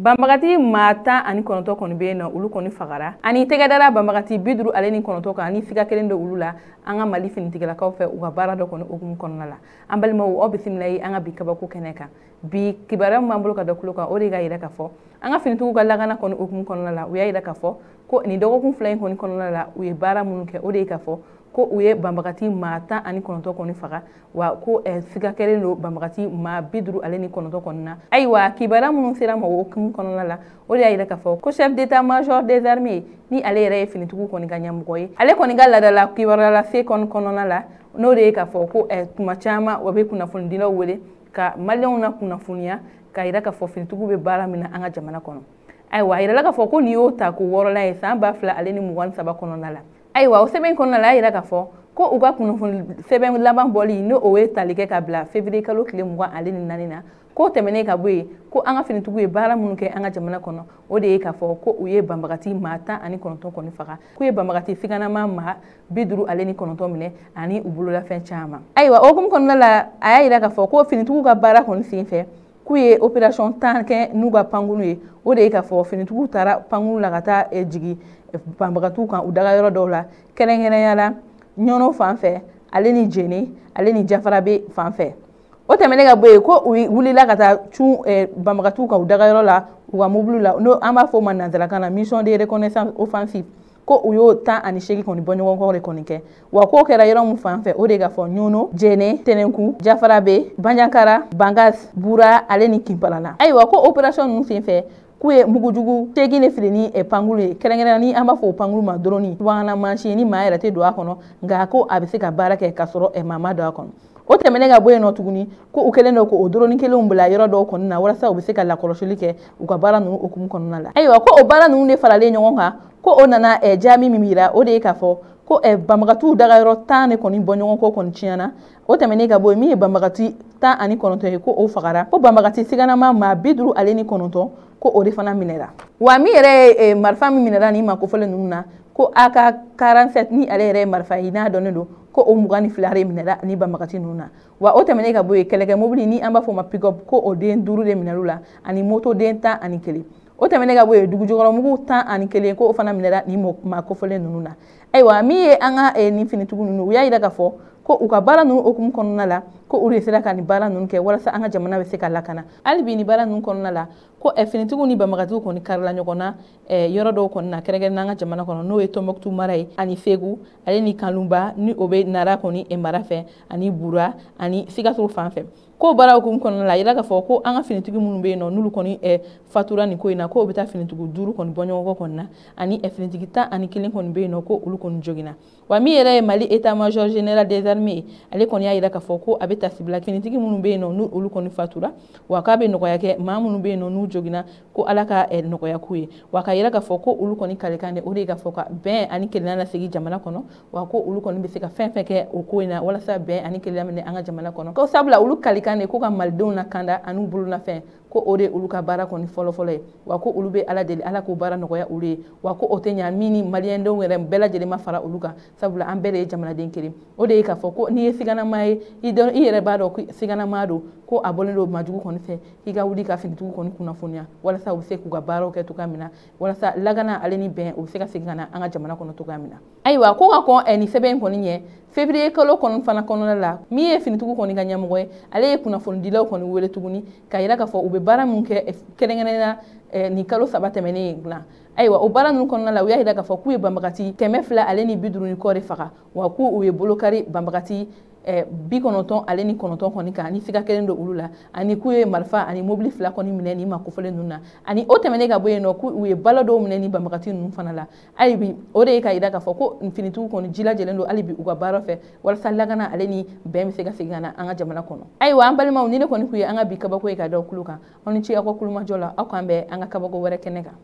Banbagati maa 19 kɔni bɛ yen nɔ, olu kɔni fagara ani tɛgɛdara banbagati 59 kan, ani siga kelen don olu la an ka Mali finitigilakaw fɛ u ka baara dɔ kɔni hukumu kɔnɔna la. An balimaw, aw bisimila ye an ka bi kabako kɛnɛ kan. Bi kibaruya min b'an bolo ka da tulo kan, o de ka yira k'a fɔ an ka finitigiw ka lakana kɔni hukumu kɔnɔna la, u y'a yira k'a fɔ ko nin dɔgɔkun 2 in kɔni kɔnɔna la, u ye baara minnu kɛ, o de ye k'a fɔ ko u ye banbagati maa 19 kɔni faga, wa ko siga kɛlen don banbagati maa 59 kɔni na. Ayiwa, kibaruya minnu sera ma o hukumu kɔnɔna la, o de y'a yira k'a fɔ ko chef d'état-major des armées, ni ale yɛrɛ ye finitigiw kɔni ka ɲɛmɔgɔ ye, ale kɔni ka laadala kibaruya lase kɔni kɔnɔna la, n'o de ye k'a fɔ ko tuma caman o bɛ kunnafonidilaw wele ka maliyɛnw na kunnafoniya k'a yira k'a fɔ finitigiw bɛ baara min na an ka jamana kɔnɔ. Ayiwa, a yirala k'a fɔ ko nin y'o ta ko wɔɔrɔla ye san 2023 kɔnɔna la. Ayiwa, o sɛbɛn kɔnɔna la, a yira k'a fɔ ko u ka kunnafoni sɛbɛn laban bɔli, n'o o ye tali kɛ ka bila février kalo tile 24 na, k'o tɛmɛnen ka bɔ yen, ko an ka finitigiw ye baara minnu kɛ an ka jamana kɔnɔ, o de ye k'a fɔ ko u ye banbagati maa 19 kɔni faga, k'u ye banbagati siganama maa 59 minɛ ani u bololafɛn caman. Ayiwa, o hukumu kɔnɔna la, a y'a yira k'a fɔ ko finitigiw ka baara kɔni senfɛ, k'u ye opération 10 kɛ n'u ka pankulu ye. O de ye k'a fɔ finitigiw taara pankulu la ka taa jigin banbagatiw kan u daga yɔrɔ dɔw la, kɛrɛnkɛrɛnya la Ɲɔnɔ fan fɛ, ale ni Jene, ale ni Jafarabe fan fɛ. O tɛmɛnen ka bɔ yen, ko u wulila ka taa cun banbagatiw kan u dagayɔrɔ la u ka mobili la, n'o an b'a fɔ o ma nanzarakan na mission de reconnaissance offensive, ko u y'o 18 kɔni bɔ ɲɔgɔn kɔ de kɔni kɛ. Wa k'o kɛra yɔrɔ min fan fɛ, o de ka fɔ Ɲɔnɔ, Jene, Tɛnɛnku, Jafarabe, Banjankara, Bangas, Bura, ale ni Kinpalala. Ayiwa, ko opération ninnu senfɛ, k'u ye mugujugu 8 de fili ni pankulu ye, kɛrɛnkɛrɛnnenya ni an b'a fɔ o pankulu ma drone, subahana mansin ni maa yɛrɛ tɛ don a kɔnɔ, nka ko a bɛ se ka baara kɛ k'a sɔrɔ maa ma don a kɔnɔ. O tɛmɛnen ka bɔ yen nɔ tuguni, ko u kɛlen don k'o drone kelenw bila yɔrɔ dɔw kɔni na walasa u bɛ se ka lakɔlɔsili kɛ u ka baara ninnu hukumu kɔnɔna la. Ayiwa, ko o baara ninnu de faralen ɲɔgɔn kan, ko o nana jaabi min yira, o de ye k'a fɔ ko banbagatiw dagayɔrɔ 10 de kɔni bɔ ɲɔgɔn kɔ kɔni tiɲɛna. O tɛmɛnen ka bɔ yen, min ye banbagati 19 ye, ko o fagara, ko banbagati siganama maa 59, ko o de fana minɛra. Wa min yɛrɛ ye marifa min minɛra nin maa kofɔlen ninnu na, ko AK-47, ni ale yɛrɛ ye marifa ye n'a dɔnnen don, ko o 22 de minɛra ni banbagati ninnu na. Wa o tɛmɛnen ka bɔ yen, kɛlɛkɛ mobili ni an b'a fɔ o ma pick-up, ko o den 5 de minɛr'u la, ani moto den 11. O tɛmɛnen ka bɔ yen, dugujukɔrɔmugu 11, ko o fana minɛra ni maa kofɔlen ninnu na. Ayiwa, min ye an ka nin finitigiw ninnu, u y'a yira k'a fɔ ko u ka baara ninnu hukumu kɔnɔna la, ko olu de sera ka nin baara ninnu kɛ walasa an ka jamana bɛ se ka lakana. Hali bi nin baara ninnu kɔnɔna la, ko finitigiw ni banbagatiw kɔni karila ɲɔgɔn na yɔrɔ dɔw kɔni na, kɛrɛnkɛrɛnnenya an ka jamana kɔnɔ, n'o ye Tɔnbɔkutu mara ye, ani Segu, ale ni Kanluba, ni o bɛ Nara kɔni mara fɛ, ani Bura, ani Sikaso fan fɛ. Ko baara hukumu kɔnɔna la, a yira k'a fɔ ko an ka finitigi minnu bɛ yen nɔ, n'olu kɔni fatura nin ko in na, k'o bɛ taa finitigi 5 kɔni bɔ ɲɔgɔn kɔ kɔni na, ani finitigi 11 kɔni bɛ yen nɔ, ko olu kɔni joginna. Wa min yɛrɛ ye Mali état-major général des armées, ale kɔni y'a yira k'a fɔ ko a bɛ tasibila finitigi minnu bɛ yen nɔ, n'olu kɔni fatura, wa k'a bɛ nɔgɔya kɛ maa minnu bɛ yen nɔ n'u joginna, ko Ala ka nɔgɔya k'u ye. Wa k'a yira k'a fɔ ko olu kɔni kalekan de, o de ye k'a fɔ ka bɛn ani kelenya lasegin jamana kɔnɔ, wa ko olu kɔni bɛ se ka fɛn fɛn kɛ o ko in na walasa bɛn ani kelenya minɛ an ka jamana kɔnɔ, ko sabula olu kalekan de ko ka malidenw lakanda ani u bololafɛn, ko o de olu ka baara kɔni fɔlɔfɔlɔ ye. Wa ko olu bɛ Ala deli, Ala k'o baara nɔgɔya olu ye, wa ko o tɛ ɲa min ni maliyɛndenw yɛrɛ bɛɛ lajɛlen ma fara olu kan, sabula an bɛɛ de ye jamanaden kelen. O de ye k'a fɔ ko n'i ye siganama ye, i yɛrɛ b'a dɔn ko siganama don, ko a bɔlen don majugu kɔni fɛ, k'i ka wuli ka finitigiw kɔni kunnafoniya walasa u bɛ se k'u ka baaraw kɛ cogoya min na, walasa lakana ale ni bɛn u bɛ se ka segin ka na an ka jamana kɔnɔ cogoya min na. Ayiwa, ko ka kɔn nin sɛbɛn in kɔni ɲɛ, février kalo kɔni fana kɔnɔna la, min ye finitigiw kɔni ka ɲɛmɔgɔ ye, ale ye kunnafonidilaw kɔni wele tuguni k'a yira k'a fɔ u bɛ baara min kɛ kɛrɛnkɛrɛnnenya nin kalo 3 tɛmɛnen in na. Ayiwa, o baara ninnu kɔnɔna la, u y'a yira k'a fɔ k'u ye banbagati 250 ni kɔ de faga, wa k'u ye bolokari banbagati 99 kɔni kan, ni siga kelen don olu la, ani k'u ye marifa ani mobili 2 kɔni minɛ nin ma kofɔlen ninnu na. Ani o tɛmɛnen ka bɔ yen nɔ, k'u ye balo dɔw minɛ ni banbagati ninnu fana la. Hali bi, o de ye k'a yira k'a fɔ ko finitigiw kɔni jilajɛlen don hali bi u ka baara fɛ walasa lakana ale ni bɛn bɛ se ka segin ka na an ka jamana kɔnɔ. Ayiwa, an balimaw, ni ne kɔni kun ye an ka bi kabako ye ka da kulo kan, aw ni ce aw ka kulomajɔ la. Aw k'an bɛn an ka kabako wɛrɛ kɛnɛ kan.